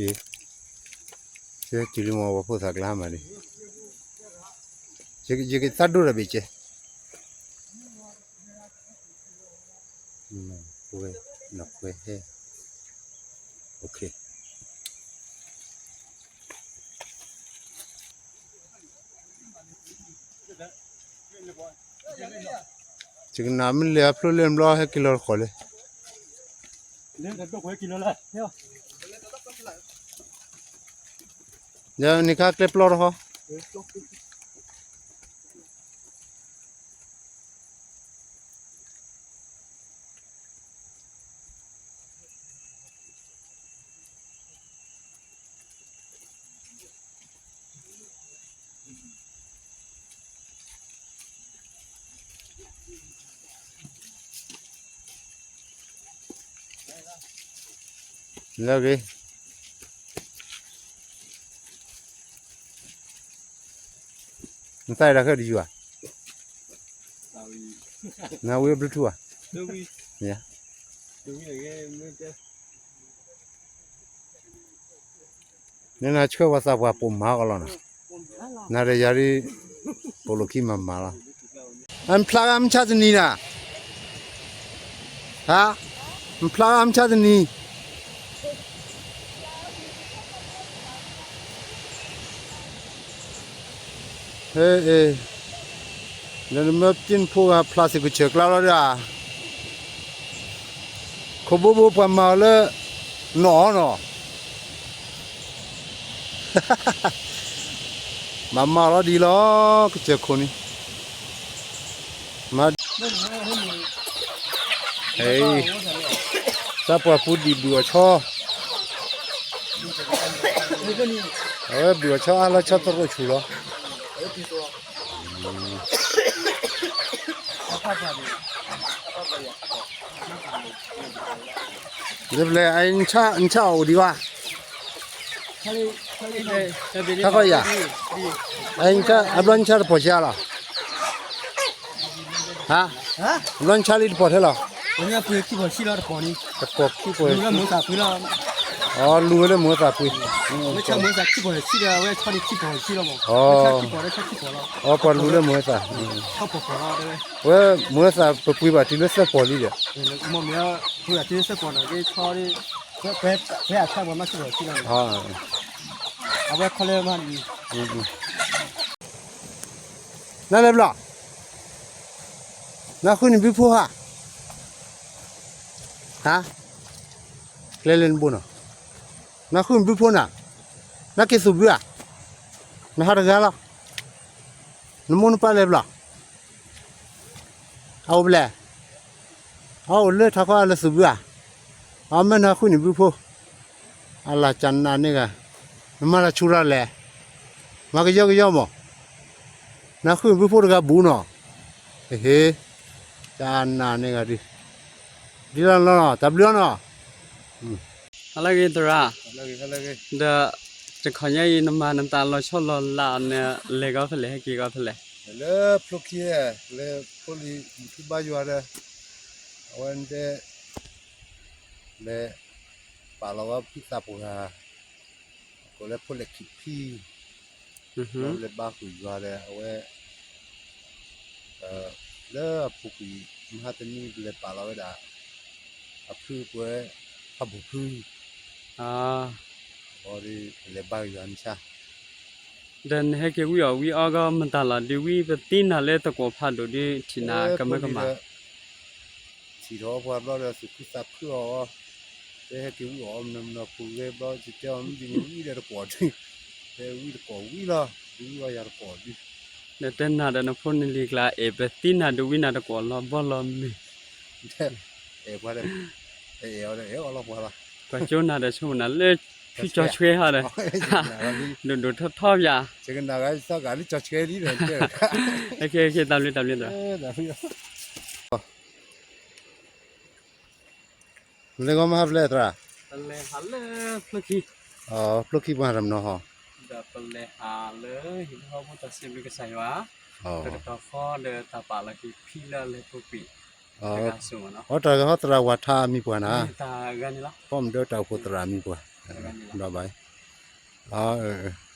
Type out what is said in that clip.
ကဲ, ကဲတုၤလံမ့ၢ်ပှၤဖိသၣ်ကျါမးန့ၣ်, ယကသးဒိၣ်တၢ်ဘ့ၣ်ကဲ, ဝဲ, နကွဲဟဲ, ယကနၣ်မ့ၢ်လဲၤအဖျိလၢဘျီဟဲက့ၤလီၤတခီလၢ, ဒီးန့ၣ်ခါကျဲပျီတခီ လၢဂ့ၤ, နသးအံၤတၢ်ခဲဒ်ယွၤ, နဝံအဘျုးထူဧါ, နနၤဆှၢပှၤသးပှၢ်ပိာ်မၤကလီၤနီၤ, နၤဒီးယၤဒ်, ပိာ်လိာ်ခံမၤမၤလီၤ, အဖျါဂၤမုၢ်ဆါတနံၤနၤ, ဟါ, မဖျါဂၤမုၢ်ဆါတနံၤ ဟဲအ့ၣ်, ဒီးနမၢပတ့ၢ်နဖိဂၤဖျါစ့ၢ်ကီးဆၢကျါလီၤဒၣ်, ခိၣ်ဘိဘိပှၤမၤအီၤလၢ နီၢ်နီၢ်, မၤမၤလီၤဒ်လီၤ, ကစၢၢ်ခိၣ်န့ၣ် မၤ, သးပှၢ်ပူၤဒံးဘုၣ်အီၣ်ဆီ, အဝဲဘုၣ်အီၣ်ဆီအါလီၤဆီသရိာ်ဆူၣ်လီၤ. ဒ်ပလဲၣ်, နဆၣ်အအိၣ်ဒံးဘၣ်, ထါခီယၤ, အဘျီနဆၣ်တပီၢ်ဆံးလီၤ, ဟါ, အဘျီနဆၣ်လံတပီၢ်ထဲလီၤ, တပီၢ်ခံပီၢ်, အလူၤဝဲလၢမုၢ်သၣ်ပှ့ၤလီၤ, အ, အပှၤလူၤလၢမုၢ်သၣ်, ဝဲမုၢ်သၣ်ပပှ့ၤဘၣ်တုၤလၢသၢပီၢ်လံဒီး, နလဲၤဘျီ, နဃုနံၣ်ဘုဖိဟါ, ဟါ, ကျဲလၢနဘိနီၤ, နဃုနံၣ်ဘုဖိနၤ, နက့ၤသူၣ်ဘုဧါ, နဟးတဂၤလီၤ, နမိၢ်နပၢ်လဲၤဘျီ, အအိၣ်ဖဲလဲၣ်, အအိၣ်လၢထးခီအလဲၤသူၣ်ဘုဧါ, အမ့ၢ်နဃုနံၣ်ဘုဖိ, အလၢ်ကနၣ်န့ၢ်ဂၤ, နမၤတၢ်ဆူၣ်ရၣ်လဲၣ်, မၤကယီကယီမး, နဃုနံၣ်ဘုဖိတဂၤဘူးနီၤ, ဟ့, ကနၣ်န့ၢ်ဂၤဒ်, ဒ်လီၤနီၤ တၢ်ဘျုးအီၤနီၤ, ဟါလၢအဂ့ၤသရၣ်, ဒီးတခီညါအံၤနမၤနသးလီၤဆီလီၤလးန့ၣ် လဲၤကီးဖဲလဲၣ် ဟဲက့ၤကီးဖဲလဲၣ်, လၢဖျိခံ, လၢဖိလံၤမုၢ်ထူဘါယွၤဒီး, အဝဲတဲ လဲၤပာ်လီၤဝဲဖုသးပှၢ်, ကိးလၢဖိလဲၣ်ခံဖံ, လၢဘါဃုာ်ယွၤဒီးအဝဲ, လၢအပူၤကွံာ်မဟါတနံၤ ပလဲၤပာ်လီၤဝဲဒၣ်, အဖုပှဲၤ, ဖးဘိၣ်ဖု, အဝဲဒ်လဲၤဘါယွၤမုၢ်ဆါ ဒီးနဟဲက့ၤဝံအီၣ်ဝံအီကီးမတၤလီၤ ဒုးဝံပသံနၤလၢသကိးဖးဒိၣ်ဒုး ထံၣ်နၤကမၢကမၣ်, ထံၣ်ထီၣ်ပှၤဘျီဒီးသူၣ်ခုသးခုအီၤ, တဲဟဲက့ၤဝံအီၣ်မနီၤမနီၤ ပူၤဂဲဘျီ ယတဲအီၤမ့ၢ်ဒ်န့ၣ်ဝံဒီးတကိးဒုး, တဲဝံတကိးဝံလီၤ ဒုးဝံအီၣ်ယၤတကိးဒုး, ဒီးတဲနၤဒီးနဖိနလံၤကျါ အဲၣ်ပသံနၤဒုးဝံနၤတကိးလီၤဘီလီၤမုၢ်, အဲၣ်ပှၤဒီး, အဲၣ်အီၤဒီးအဲၣ်အီၤလီၤပှၤလီၤ, ပှၤကၠိနၤဒီးဆိကမိၣ်နၤလၢ ဖုကၠီဆှဲဟီဒီး, ဒိၣ်ဒိၣ်ထီထီပၠး, ကနၣ်ဂၤသီဂၤလၢကၠီဆှဲလံဒီး, တၢ်ဘျုးတၢ်ဘျုး, မ့ၢ်လၢဂီၢ်မဟါဖျဲၣ်သရၣ်, ပလဲၤဟးလၢဖျိခံ, ဖျိခံပှၤဟးတနီၤဟီ, ဒီးပလဲၤဟးလၢဟံၣ်ဖိဃီဖိတၢ်စံးဘျုးကစၢ်ယွၤ, တကတီၢ်ဃီဒီးတၢ်ပာ်လီၤက့ၤဖံလၢအလဲၤပူၤကွံာ်, တဂၤစိမ့ၢ်နီၤ, အတၢ်ဂၤဟီသရၣ်ဝၤထါအမံၤပှၤနၤ, တၢ်ဂၤန့ၣ်လီၤ, ဖီမုၢ်ဒၢတၢ်အိၣ်ဖှိၣ်သရၣ်အမံၤပှၤ, တၢ်ဂၤန့ၣ် ဘၣ်ဘၣ်, အၢ